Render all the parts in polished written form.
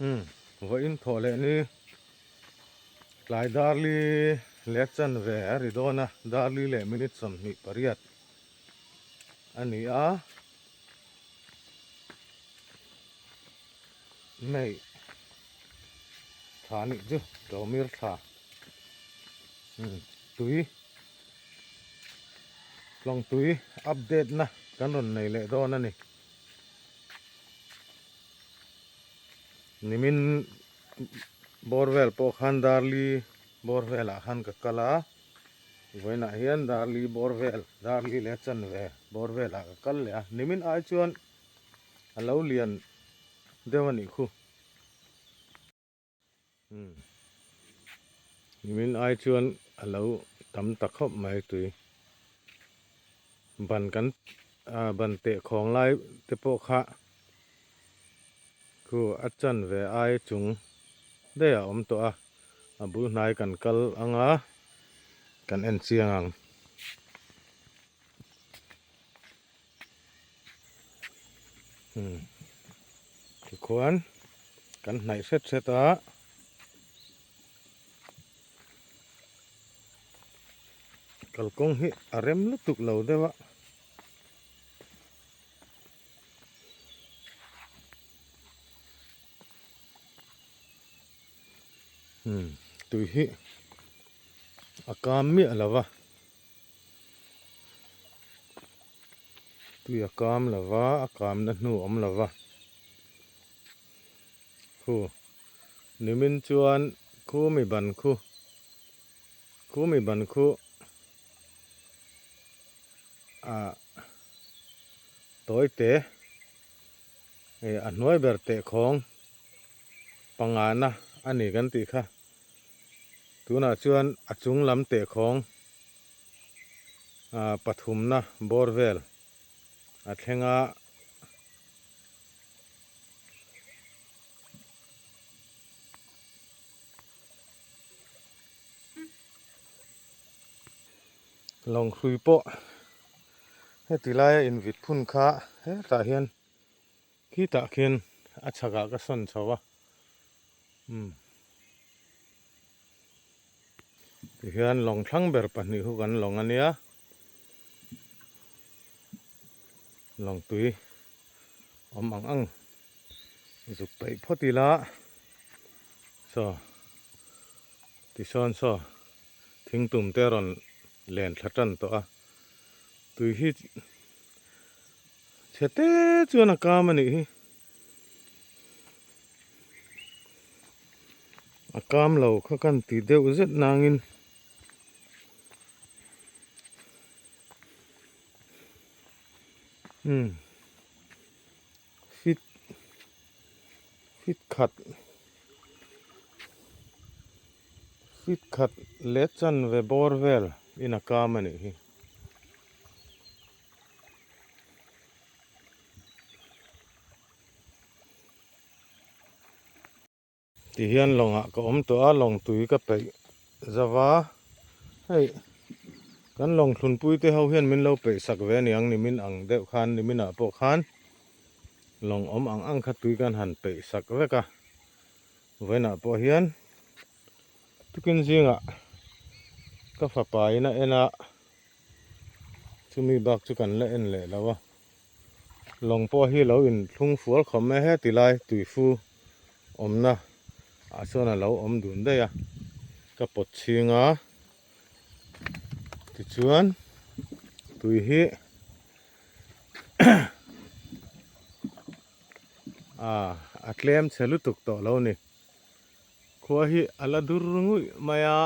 Umm vawiin thawh leh ni tlai darli leh chanve a ri dawn a, darli leh minute 28 a ni a. May thla nih chu Tlawmir thla umm tui tlawng tui update na kan rawn nei leh dawn a ni. Nimin bawr vel pawh khan Darli bawr velah khan ka kal a, vawiinah hian Darli bawr vel, Darli leh chanve bawr velah ka kal leh a, nimin ai chuan a lo lian deuh a nih khu. Nimin ai chuan a lo tam ta khawp mai tui. Ban kan ban teh khawng lai te pawh kha khu a chan ve ai chung daih a awm tawh a, a bul hnai kan kal ang a, kan en chiang ang. Tikhuan kan hnaih hret hret a kalkawng hi a rem lutuk lo deuh a. Tui hi a kam miah lo va. Tui a kam lo va, a kamna hnu a awm lo va. Khu nimin chuan khu mi ban khu khu mi ban khu ah tawi te eh a hnuai ber teh khawng pangana a ni kan tih kha. Tunah chuan a chung lam tehkhawng pathumna bawr vel a thleng a. Lawng hrui pawh heti laia invit phun kha hetah hian khitah khian a chhakah ka sawn chho a. Umm tihian lawng thlang ber pahnih hu kan lawng a nia lawng tui awm ang ang zuk peih phawt ila saw tisawn saw thingtum te a rawn len thla tan tawh a tui hi chhe te chuan a kam a nih hi. A kam lo kha kan ti deuh zet nangin umm fit fit khat fit khat leh chanve bawr vel in a kam a nih hi. Tihian lawngah ka awm tawh a, lawng tui ka peih zauh a, hei kan lawng thlunpui te ho hian min lo peih sak ve aniang nimin ang deuh khan niminah pawh khan lawng awm ang ang kha tui kan han peih sak vek a, vawiinah pawh hian tukin zingah ka fapa in a en a. Chumi bak chu kan la en leh lo a, lawng pawh hi lo in thlung fual khawp mai a heti lai tuifu awmna ah chuan a lo awm dun daih a, ka pawt chhing a tichuan tui hi a tlem chhe lutuk tawh lo a ni. Khua hi a la dur nguih mai a,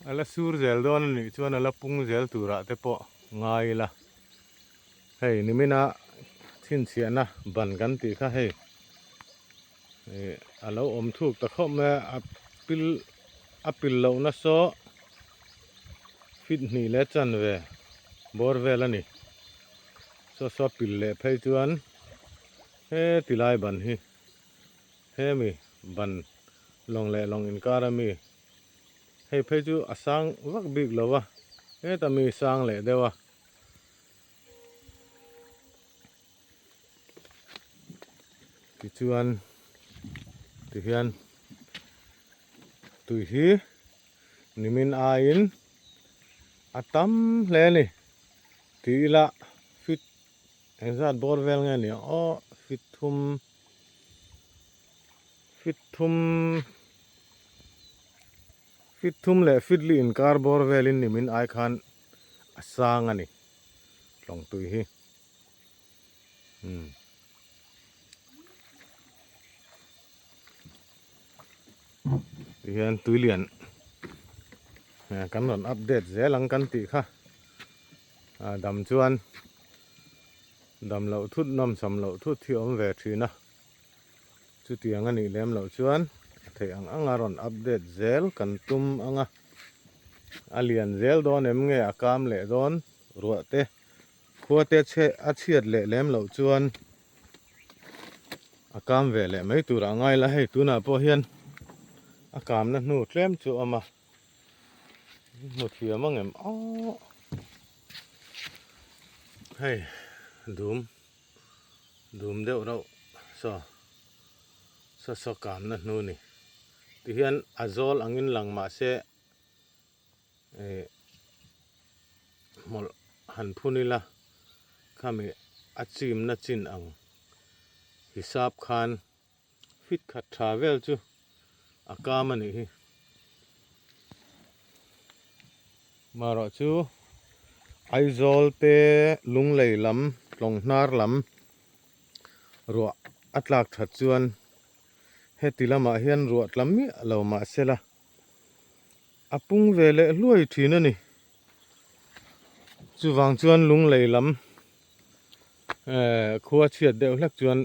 a la sur zel dawn a nih chuan a la pung zel turah te pawh ngai ila. Hei nimina chhinchhiahna ban kan tih kha hei ih a lo awm thuk ta khawp mai a, a pil a pil lohna saw fit hnih leh chanve bawr vel a ni. Saw saw pil leh phei chuan heti lai ban hi. Hemi ban lawng leh lawng inkar a mi hei phei chu a sang vak bik lo va heta mi sang leh deuh a. Tichuan. Tihian tui hi nimin aiin a tam hle a ni ti ila fit engzat bawr vel nge ni ang aw fit thum fit thum fit thum leh fit li inkar bawr velin nimin ai khan a sang a ni tlawng tui hi umm. Tihian tuilian kan rawn update zel ang kan tih kha ah dam chuan dam loh thut nawm sam loh thut hi a awm ve thin a chutiang a nih lem loh chuan a theih ang ang a rawn update zel kan tum ang a a lian zel dawn em nge a kam leh dawn ruah te Khua te a chhiat leh lem loh chuan a kam ve leh mai tur ah ngai la hei tunah pawh hian a kamna hnu tlem chu a awm a hmu thiam ang em aww hei dum dum deuh rauh saw saw saw kamna hnu ni tihian a zawl angin lang mahse. Ih hmawlh han phun ila khami a chimna chin ang hisap khan fit khat tha vel chu a kam a nih hi. Marawh chu Aizawl te Lunglei lam tlawng hnar lam ruah a tlak that chuan heti lamah hian ruah tla miah lo mahsela A pung ve leh hluai thin a ni. Chuvang chuan lunglei lam eh khua chhiat deuh hlek chuan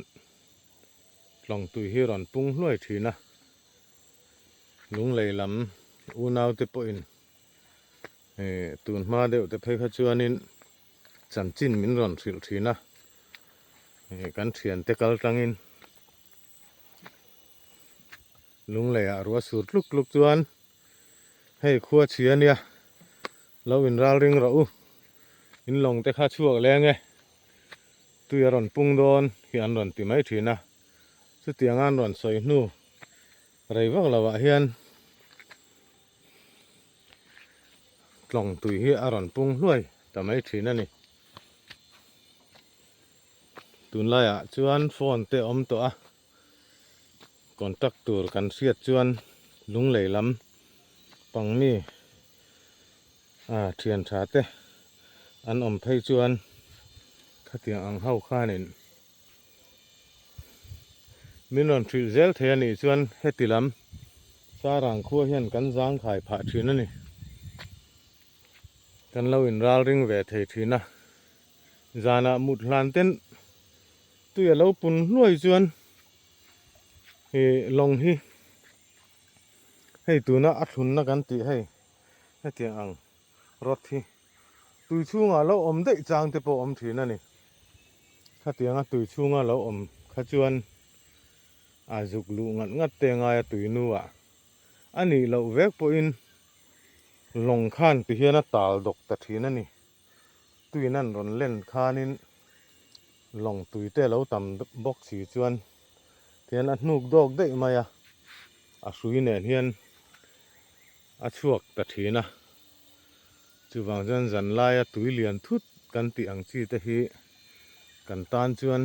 tlawng tui hi rawn pung hluai thin a. Lunglei lam unaute pawhin eh tun hma deuh te phei kha chuanin chanchin min rawn hrilh thin a. Eh kan thiante kal tlangin. Lungleiah ruah sur tluk tluk chuan hei khua chhia ania lo in ral ring rawh u in lawng te kha chhuak leng e tui a rawn pung dawn hi an rawn ti mai thin a chutiang an rawn sawi hnu rei vak lo ah hian tlawng tui hi a rawn pung hluai ta mai thin a ni tunlaiah chuan phone te awm tawh a. Contact tur kan hriat chuan lunglei lam pang mi ah thian tha te an awm phei chuan khatiang ang ho khanin min rawn hrilh zel thei a nih chuan heti lam sarang khua hian kan zang khai phah thin a ni. Kan lo inral ring ve thei thin a, zanah mut hlan ten Tui a lo pun hluai chuan ih lawng hi hei tuna a thlunna kan tih hei hetiang ang rod hi tui chhungah lo awm daih chang te pawh awm thin a ni. Khatianga tui chhunga lo awm kha chuan a zuk luh ngat ngat te ngaia tui nuah a nih loh vek pawhin lawng khan ti hian a tal dawk ta thin a ni. Tuin an rawn len khanin lawng tui te a lo tam bawk si chuan tihian a hnuk dawk daih mai a, a hrui nen hian a chhuak ta thin a. Chuvang chuan zan laia tui lian thut kan tih ang chi te hi kan tan chuan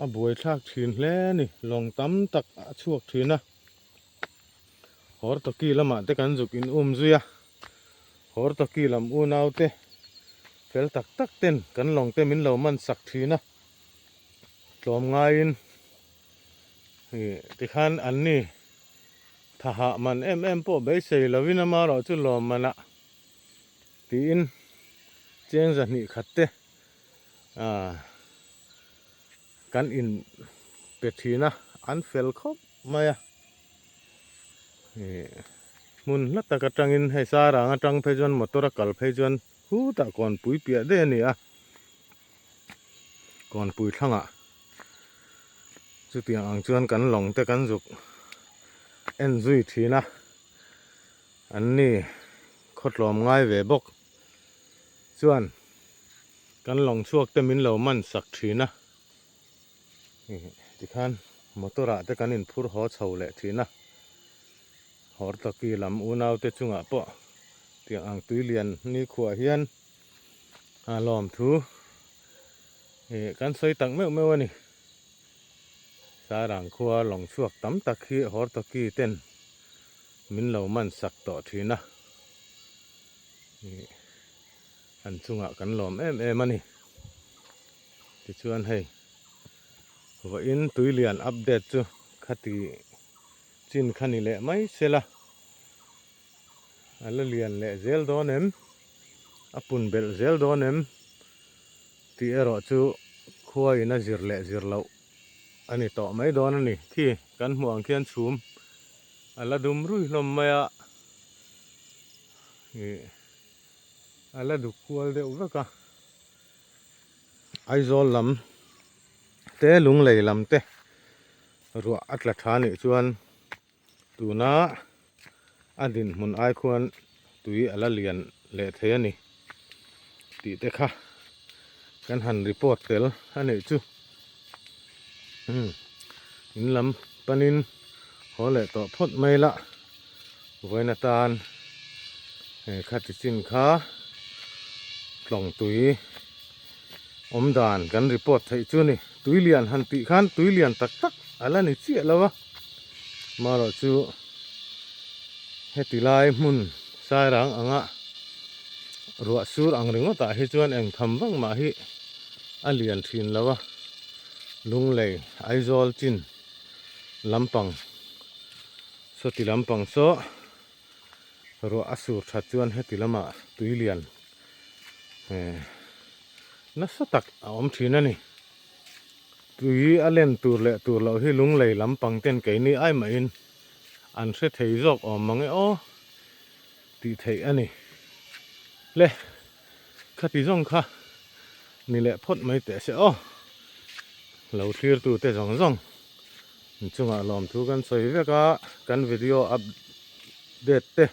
a buaithlak thin hle a ni, lawng tam tak a chhuak thin a. Hortoki lamah te kan zuk in um zui a, Hortoki lam unau te fel tak tak ten kan lawng te min lo man sak thin a, tlawm ngaiin ih tikhan an ni thahah man em em pawh beisei lovin amaherawh chu lawm manah tiin cheng zahnih khat te ah kan in pe thin a, an fel khawp mai a ih hmun hla tak atangin hei sarang atang phei chuan motor a kal phei chuan khutah kawnpui piah daih a ni a kawnpui thlangah chutiang ang chuan kan lawng te kan zuk en zui thin a an ni khawtlawm ngai ve bawk chuan kan lawng chhuak te min lo man sak thin a. Tikhan Motor ah te kan inphur haw chho leh thin a, Hortoki lam unau te chungah pawh tiang ang tui lian nikhua hian a lawm thu ih kan sawi tak meuh meuh a ni. Sarang khua lawng chhuak tam tak hi Hortoki ten min lo man sak tawh thin a, ih an chungah kan lawm em em a ni. Tichuan hei vawiin tuilian update chu khati chin kha ni leh mai sela a la lian leh zel dawn em a pun belh zel dawn em tih erawh chu khua in a zir leh zir loh a ni tawh mai dawn a ni khi kan hmuh ang khian chhum a la dum rui hlawm mai a ih a la duk kual deuh vek a. Aizawl lam te Lunglei lam te ruah a tla tha nih chuan tuna a dinhmun ai khuan tui a la lian leh thei a ni tih te kha kan han report tel a nih chu umm in lam panin haw leh tawh phawt mai la vawiin atan he khati chin kha tlawng tui awm dan kan report theih chu a ni tui lian han tih khan tui lian tak tak a la ni chiah lo a marawh chu heti lai hmun sairang anga ruah sur ang ringawt ah hi chuan eng tham vang mah hi a lian thin lo a Lunglei Aizawl chin lampang sawti lampang saw ruah a sur that chuan heti lamah tui lian eh nasa tak a awm thin a ni. Tui a len tur leh tur loh hi Lunglei lampang ten keini ai mahin an hre thei zawk awm mang e aw tih theih a ni. Le khati zawng kha ni leh phawt mai teh se aw. Lo thlir tu te zawng zawng inchungah lawmthu kan sawi vek a, kan video update te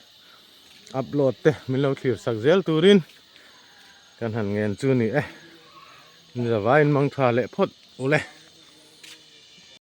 upload te min lo thlir sak zel turin kan han ngen chu ni e. Ni zavaiin mang tha leh phawt ule.